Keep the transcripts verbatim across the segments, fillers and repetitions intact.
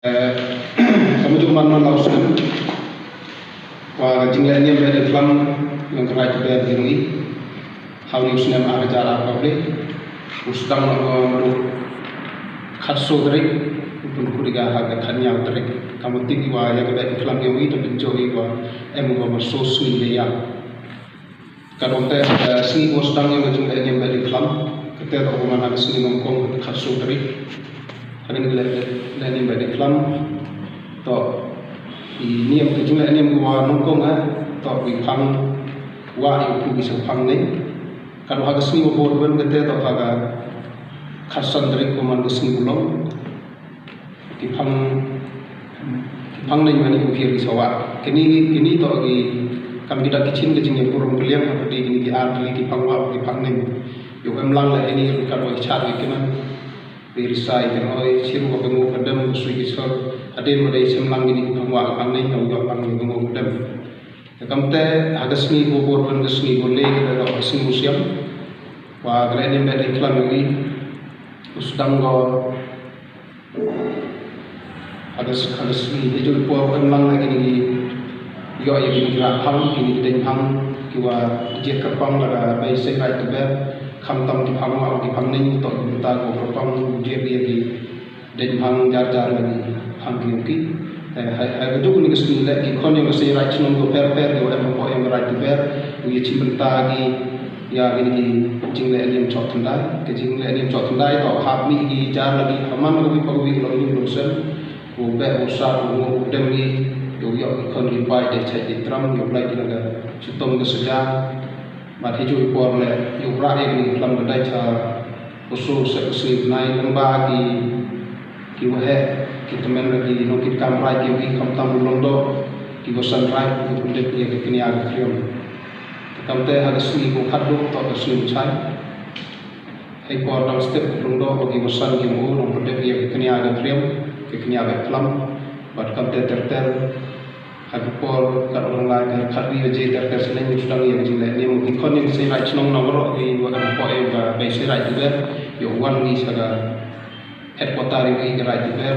Eh, ka mujur man man la u snem wa ka jingleh niam Behdeiñkhlam yong ka Raij Tber yong i. Ha u ni u snem ar hajar arphaw le u sdang noh wa madu khatsoo tarik, u pynkut i ka ha ka khatñiaw tarik. Kam wa tip i wa ya ka Behdeiñkhlam yong i da pynjooh i wa em wa soo sngi le ya. Ka dang te, eh, sngi wa sdang yong ka jingleh niam Behdeiñkhlam, ka te toh wa man ha ka sngi nyngkong, ha ka khatsoo tarik. Ha ka jingleh, leh niam Behdeiñkhlam toh i niam, ka jingleh niam wa nyngkong, eh, toh i phang wah, i phu, i sa phang neng. Ka dang ha ka sngi wa bor wan, ka te toh ha ka khatsan tarik wa man ka sngi wa long. Ki phang, ki phang neng wa ni u hiar ki sa wah. Kini, kini toh ki kam ki dak ki chin ka jingyaburom kylliang, hapyrdi kini ki ar tylli ki phang wah, ki phang neng. Yow em lang leh ini ka doi char ki kynang. Ri sa i kynhoi, chirup wa ka ngooh ka dem, ka sui ka sor. Hadien wa dei chem lang kini ki phang wah, phang neng, yow yoh lang ka ngooh ka dem. Te kam te ha ka sngi wa bor wan, ka sngi wa le, ka dei ka sngi wa siam. Wa ka leh niam Behdeiñkhlam yong i u sdang ko ha ka s-, ha ka sngi, hajooh i por em lang leh kini ki yoh ya kini ki rah phang, kini ki deiñ phang ki wa jied kyrpang la ka Behdeiñkhlam Raij Tber, khamtam ki phang wah, ki phang neng, toh ki bynta ko kyrpang, jied ya ki deiñ phang jar jar la ki phang ki yong ki. Eh, ha, ha ka juk kani ka sngi leh ki khon yong ka Seiñ Raij Chnong ko pher pher ki wa em hapoh yong ka Raij Tber, u ya chim bynta ki ya kini ki jingleh niam chok thyndai. Ka jingleh niam chok thyndai toh hap mih ki jar la ki ha man ka wi pa ka wi, long ñiuh long sem. U beh u sar, u ngooh u dem ki, yow yoh ki khon ki pai, dei chait dei tram, yow lai ki na ka chitom ka saja. Bad hajooh i por leh yow rah ya kini ki phang ka dei cha u soo se u soo bnai, lyngba ki, ki waheh, ki tymmen, ki nongkitkam raij, ki, ki khamtam u Lyngdoh, ki wa san raij, ki pyndep ya ka kñia ka khriam. Te kam te ha ka sngi wa khatdooh toh ka sngi wa chai. Hei por dang step u Lyngdoh wa ki wa san ki wa u nongpyndep ya ka kñia ka khriam, ka kñia ka khlam. Bad kam te ter ter ha ka por ka dang lai ka khatwi baje ter ter sneng u sdang ya ka jingleh niam. Ki khon yong ka Seiñ Raij Chnong na waroh ki wa em hapoh yong ka Behdeiñkhlam Raij Tber, yow wan ki sa ka headquarter yong i ka Raij Tber.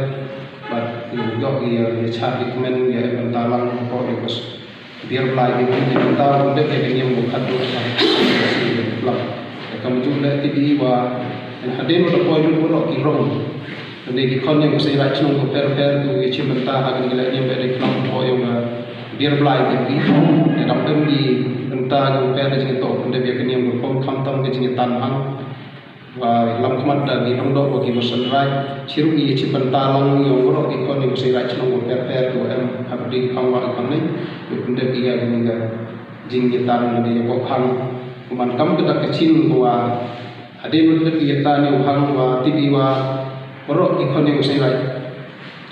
Bad yow yoh ki ya, ya char ki kmen, ya em bynta lang hapoh yong ka s-, Biar Blai ki, ki bynta u dep ya ka niam wa khatdooh ha ka sngi Behdeiñkhlam. Te kam u ju leh tip i wa hadien wa da poi lut waroh ki rong, lane ki khon yong ka Seiñ Raij Chnong ko pher pher, ki ya chim bynta ha ka jingleh niam Behdeiñkhlam hapoh yong ka Biar Blai ki. Te dang em ki bynta ki wa pher, ka jingtoh pyndep ya ka niam, ka rukom khamtam, ka jingtan hang. Wa lam khmat da ki Lyngdoh wa ki wa san raij, chirup ki ya chim bynta lang yong waroh ki khon yong ka Seiñ Raij Chnong wa pher pher, ki wa em hapyrdi ki phang wah, ki phang neng, yow pyndep ya kani ka jingtan, lane ya ka phang. Wa man kam ka dak ka chin ko wa hadien wa dep ya tan ya u phang, wa tip i wa waroh ki khon yong ka Seiñ Raij,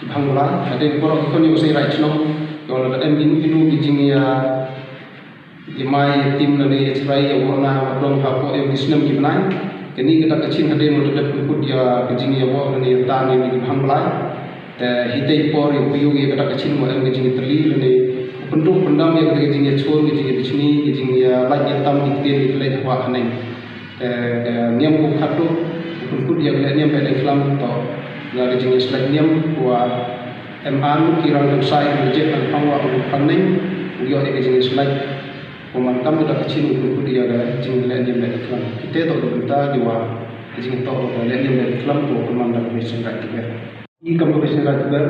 ki phang Blai, hadien waroh ki khon yong ka Seiñ Raij Chnong, yow la da em kinu kinu ki jingya ya mai ya tim lane ya chrai ya wona wa dang hapoh yong ki snem ki bnai. Kani ka dak ka chin hadien wa da dep pynkut ya ka jingyawoh lane ya tan ya ki phang Blai. Te hitei por yow phi ya ka dak ka chin wa em ka jingtylli lane pynduh pyndam ya ka jingyachoon, ka jingyabichni, ka jingyalait yatam ki ktien ki khlem hawa haneng. Te, eh, niam ko khatdooh u pynkut ya ka leh niam Behdeiñkhlam toh ya ka jingyaslait niam, wa em ar ngut ki rang dang sai, u jep, u phang wah, u phang neng, u yoh ya ka jingyaslait. Ko man kam ka dak ka chin u pynkut ya ka jingleh niam Behdeiñkhlam. Kite toh ki bynta ki wa ka jingtoh ka leh niam Behdeiñkhlam ko pynman da ka Behdeiñkhlam Raij Tber. I kam ka Behdeiñkhlam Raij Tber,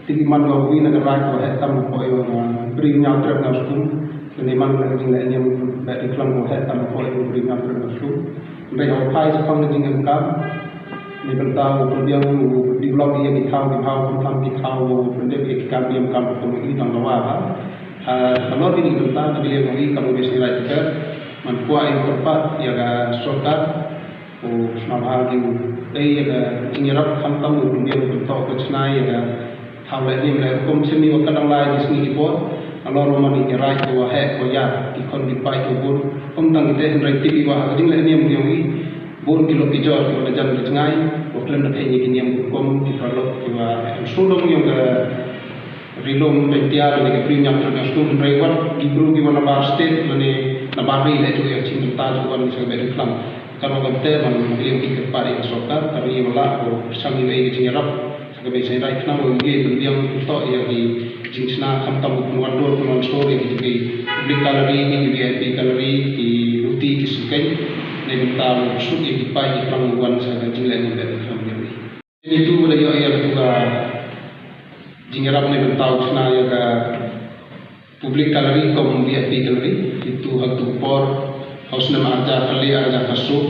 tip i man ko wi na ka raij ko heh tam hapoh yong ka Bri Ñiaw Trep Ñiaw Skum. Lane man ka jingleh niam Behdeiñkhlam ko heh tam hapoh yong ka Bri Ñiaw Trep Ñiaw Skum. Hynrei hawa phai chaphang ka jingemkam, neibynta u pynbiang, u develop ya ki thaw ki bhaw, khamtam ki thaw, u pyndep ya ki kam niam kam rukom i dang dawa ha. Ha, halor ini bynta, na ka liang i kam ka Behdeiñkhlam Raij Tber, man kwah i u kyrpad ya ka sorkar, u sngewbha ki u e ya ka jingyarap, khamtam u pynbiang, u pyntoh ka chna ya ka thaw leh niam leh rukom chem i wa ka dang lai ki sngi ki por. Halor wa man i ki raij ki wa heh wa ya, ki khon ki pai ki bun, ym tang kite, hynrei tip i wa ha ka jingleh niam yong i, bun ki lok ki jor ki wa la jan la jngai, wa khlem da peit ya ki niam rukom, ki paralok ki wa em sudong yong ka Ri Lum Jaiñtia lane ka Bri Ñiaw Trep Ñiaw Skum, hynrei wat ki bru ki wa na bar state lane na bar ri leh ju ya chim bynta ju wan ki sa ka Behdeiñkhlam. Ka long kamte, man ka liang ki kyrpad ya ka sorkar, ka ri wa lah ko pyrchang ya ka jingyarap. Ka bei seiñ raij khnang wow ye pynbiang toh ya ki jingchna khamtam u pynwan dur pynwan sor ya ki jingkei public gallery, ki V I P gallery, ki luti ki sukeng. Neibynta wow suk ya ki paid ki plang wan sa ka jingleh ni bad kham ya. Itu wa da yoh ya ka tu ka jingyarap neibynta u chna ya ka public gallery kum V I P gallery. Itu ha tu por haus nam arja kali arja kasu.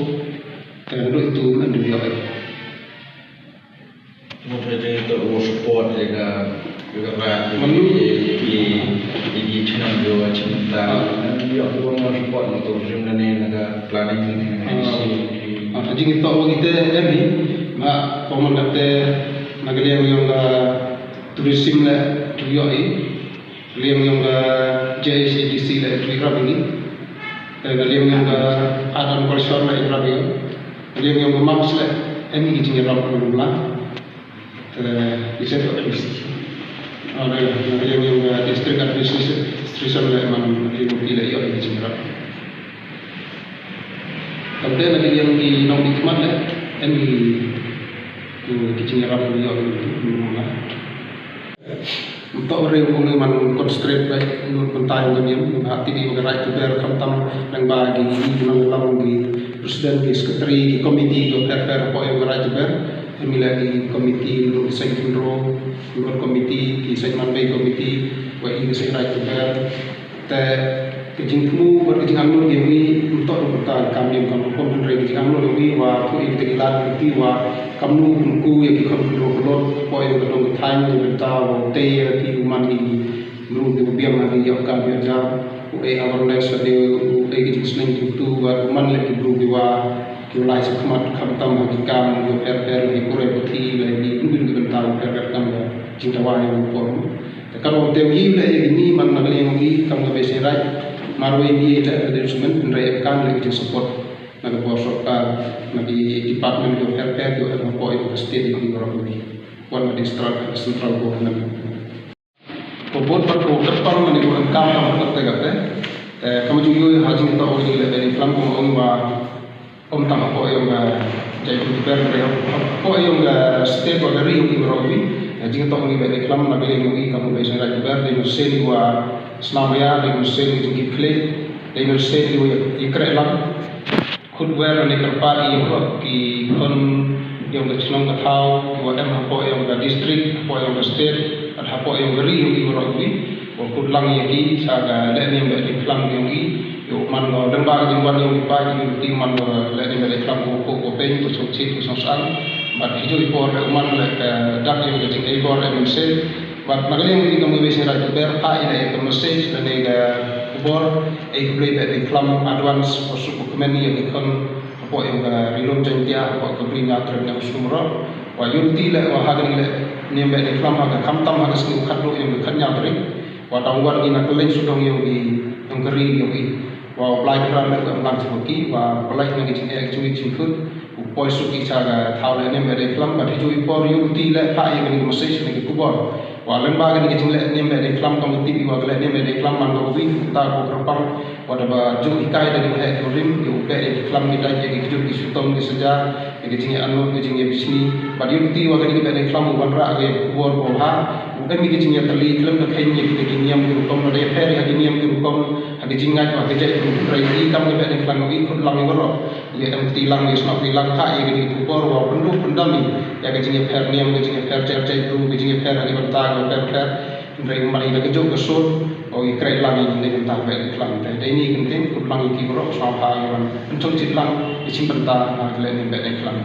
Kan du itu man du yoh. Mo pe je to wo support ya ka, ya ka raij, ya ki, ya ki, ya ki chnong yo, chnong ta. Ah. Nan yo wo mo support mo to rim na ne na ka planning ni na ka. Ah. Ah, jingtoh wa kite em hi, ma, ko man kate, na ka liang yong ka tourism le, tu yoh i. Liang yong ka J I C D C le tu i rap ini. Te na liang yong ka Art and Culture le i rap ini. Liang yong ka MAFS le em i ki jingyarap ko la. Te i se ko em i. Ade na liang yong ka District Administration le man i ki le yoh i ki jingyarap. Kamte na ki liang ki nongmihkhmat le em i ki jingyarap yoh i ki la. Ntok re u ngi man concentrate ba ngut pyntai u ngi, ha ti di u ngi right to bear khamtam nang ba ki, ki nang lam ki president, ki secretary, ki committee, ki pher pher poi u ngi right to bear. Em i la ki committee, u seiñ khynroo, u committee, ki seiñ man bei committee, wa i ngi seiñ right to bear. Te ki jingthmu bad ki jingangnud yong i, ntok u ta kam yong kam rukom, hynrei ki jingangnud yong i wa, tu i te ki lad ti wa, kamnu kum ku ya ki khon khynroo khynroo, poi ya ka dong ka thaiñ, ya ka ta wa, te ya ki u man ki, mru ki u biang na ki yoh kam ya ja, u e awareness wa de, u e ki jingsneng ki tu wa, u man le ki mru ki wa, ki u lai sa khmat khamtam ha ki kam, yoh pher pher, ki pure puthi, le ki, u bin ki bynta, u pher pher kam ya, jingdawa ya u por. Te ka rong te u yi le ya ki ni man na ka liang u yi kam ka bei seiñ raij. Marwei ni le ka dei sumen, hynrei em kan le ka jing support na ka bor sorkar, na ki department yoh pher pher yoh em hapoh yoh ka state yoh i rong u yi. Wan na di central, central government. Ko bot pat ko kyrpang na ni ko em kam kam ko te ka te. Te kam ju yoh ha jingtoh u yi le bei ni klam ko ong wa Ym tang hapoh yong ka jaitbynriew, hapoh yong ka state wa ka ri yong i waroh wi. Jingtoh ngi beit dei klam na ka liang yong i kam u bei seiñ raij, dei mynsiem i wa snam ya, dei mynsiem i jingkit khlieh, dei mynsiem i wa i kreh lang. Khut wer ne kyrpad i yong ki khon yong ka chnong ka thaw, ki wa em hapoh yong ka district, hapoh yong ka state, bad hapoh yong ka ri yong i waroh wi. Wa khut lang ya ki sa ka lehniam lehklam yong i, yow man ko dang ba ka jingwan yong i pa, ki ti man ko lehniam lehklam ko, ko, ko peng, ko song chit, ko song sang. Bad hijooh i por le man le ka dak yong ka jingei bor le mynsiem. Bad na ka liang i kam ka bei seiñ raij, ka ber pa i le ka message lane ka khubor, e khublei lehklam advance, wa suk ko kmen ya ki khon hapoh yong ka Ri Lum Jaiñtia, hapoh ka Bri Ñiaw Trep ne u sum ro. Wa yoh ti le, wa ha kani le, niam lehklam ha ka khamtam ha ka sngi u khatduh yong ka khatñiaw tarik. Wa dang wan ki na kylleng sawdong yong ki, yong ka ri yong i. Wa u Blai Kynrad le u em lang sa ki, wa pynlait na ki jingeh jingmut jingkhut. U poi suk i cha ka thaw lehniam lehklam, bad hijooh i por yoh ti le pa i kani ka message ne ki khubor. Wa lem ba kani ka jinglehniam lehklam kam ti i wa ka lehniam lehklam man ko wi, ta ko kyrpang. Wa da ba jooh i kai da ni wa heh ki rim, yow peh i klam ki dai, ki kjut ki sutom ki saja. Ki jingeh anot, ki jingeh bishni. Bad yoh ti wa kani ka lehklam u wanrah ka khubor ko ha. U em ki jingeh tali, khlem da kheiñ ya ki niam ki rukom, da ya pher ya ki niam ki rukom, ha ki jingngait wa ki jait rukom, rai i kam ka lehklam i khut lang i waroh. Ya em ti lang, ya snap ti lang, ha ya kani ka khubor wa pynduh pyndam i ya ka jingeh pher niam, ka jingeh pher jait jait rukom, ka jingeh pher ha ki bynta ka pher pher. Hynrei man i da ka jooh ka sut, o i kreh lang i ne bynta lehklam te. Dei ni kynting, khut lang i ki waroh, sa ha i wan. Pynchong chit lang, i chim bynta, ha ka lehniam lehklam.